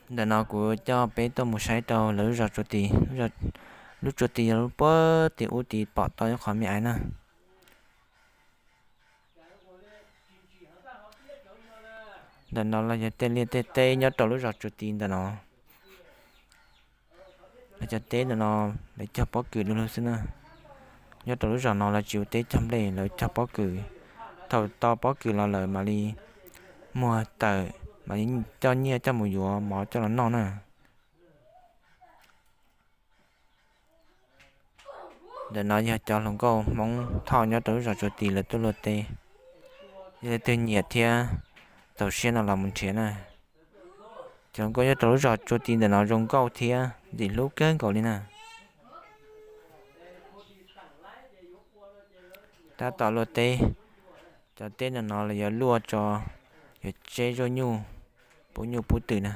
Ntawm no kuv coj peb tuaj mus saib rau lawv lub zos Tsua Tis. Lub Tsua Tis yog lub puag tim ub tid pom tau nyob qhov me ais na. Ntawm no los yog tej liaj tej teb nyob rau lub zos Tsua Tis ntawm no. Lawv cov teb ntawm no lawv cog pob kws du lug xwb na. Nyob rau lub zos no lawv tsis ua teb cog nplej, lawv cog pob kws. Thaum tau pob kws los lawm mam li muag tawm, mam li coj nyiaj coj mus yuav mov coj los noj na. Ntawm no yog cov hluas nkauj Hmoob Thoj nyob rau lub zos Tsua Tis lawv tuaj luaj teb. Yog leej twg nyiam thiab txaus siab no los mus nrhiav na. Cov hluas nkauj nyob rau lub zos Tsua Tis ntawm no zoo nkauj thiab ntxim hlub kawg nkaus li na. Tab tom luaj teb, cov teb ntawm no los yuav luaj tso, yuav tseb zuaj nyuj, pub nyuj pub twm na.